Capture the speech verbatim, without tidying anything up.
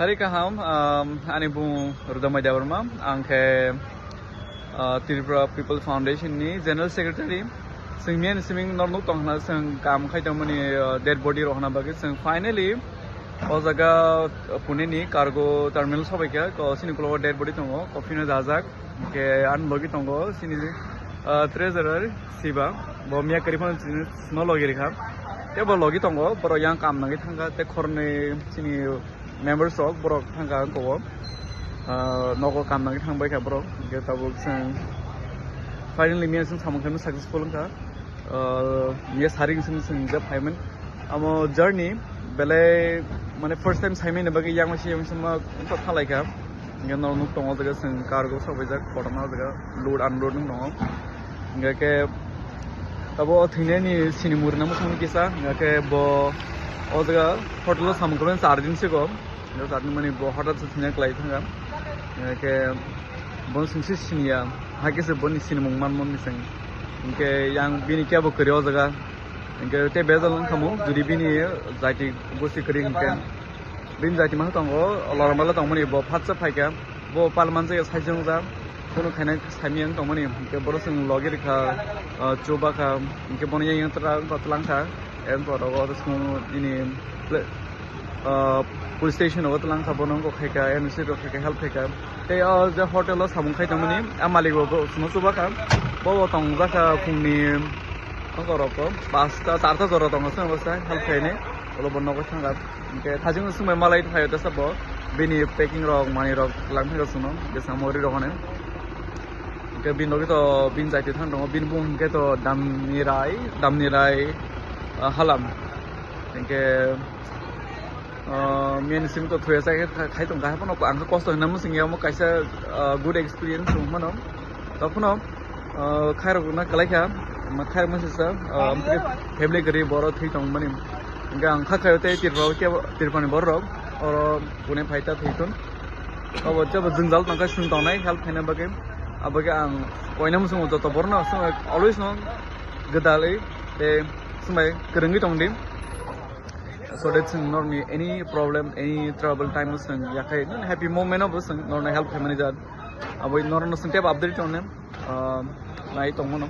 Sari kaham, um, ani bung Rudamai Debbarma, ang khe, uh, Tripura People Foundation ni General Secretary. Sing miyan siming nor nuk tong hna sing kam khai tong mani, uh, dead body rok hna bagwi sing finally o jaga, uh, Pune ni cargo terminal sobai kha, ko sini ulo dead body tongo, coffin o dajak. Hingke ani logi tongo sini, ah, treasurer Siba, bo miya kwrwi phano sini sino logi rikha. Tei bo logi tongo, borok yang kam nangwi thangkha, tei khornwi sini members rok borok thangkha ang kobo. Ah, nogo kam nangwi thangbai kha borok. Hingke tabuk chwng finally miya chwng samung khe successful wngkha. Ah, miya saring chwng chwng je phaimani. Amo journey belai mane first time saimani bagwi yang masi yang sama wngkha thalaikha. Hingke norok nuk tongo, o jaga chwng cargo sobaijak, kotorma o jaga load unload wng tongo. Hingke khe abo o thwinani sini murinani mwsang kisa, hingke khe bo o jaga hotel o samung kwbangma char din sigo, hingke char din mani bo hotel se thwina kwlai thangkha. Hingke khe bono chwng se siniya, hakhe se boni sinimung manmani chwng. Hingke yang bini kebo kwrwi o jaga, hingke tei bejal wngkha mo, jodi bini jaiti gosti kwrwi hingke. Bini jaiti masa tongo, loromala tongmani bo phatsa phaikha, bo palman jaga saijwngjak, kunu khaina saimiyang tongmani, hingke borok chwng logi rikha, ah, chubakha, hingke bono yang yang twlang, twlangkha, erpor rogo chwng nini ple-, ah, police station rogo twlangkha, bono wngkok khaikha, N O C rok khaikha, help khaikha. Tei o je hotel o samung khai tongmani, a malik bo chwngno chubakha, bo bo tongjakha phungni, wngkha rok pasta, charta jora tongo, chwng bwsa help khainai, ulo bo nogo thangkha. Hingke thajing sumai malai phaio tesa bo bini packing rok manwi rok lang thangkha chwngno, hingke samo ri rok hwnwi. Hingke bini logi to bini jaiti thang tongo, bini bung hingke to Damnirai, Damnirai, ah, Halam. Hingke, ah, miyani simi to thuya sa khe khai tongkha, haphano ang khe kosto hinna mwswngya, omo kaisa, ah, good experience wng mano. Tokphano, ah, khairok na kwlai kha, ma khairok masa sa, ah, amtwi family gari boro thwi tong mani. Hingke ang kha khayo tei Tripura kebo, Tripura ni borok oro Pune phai ta thwi thun. Abo jabo jwngjal tong kha, chwng tongnai help khaina bagwi. Abo khe ang koina mwswngo joto borno, always no gwdalwi tei swmai kwrwngwi tong di. So that chwng norni any problem, any trouble time o chwng yakhai happy moment o bo chwng norno help khaimani jat. Abo norno chwng tei update tongnai, ah, nai tongmano.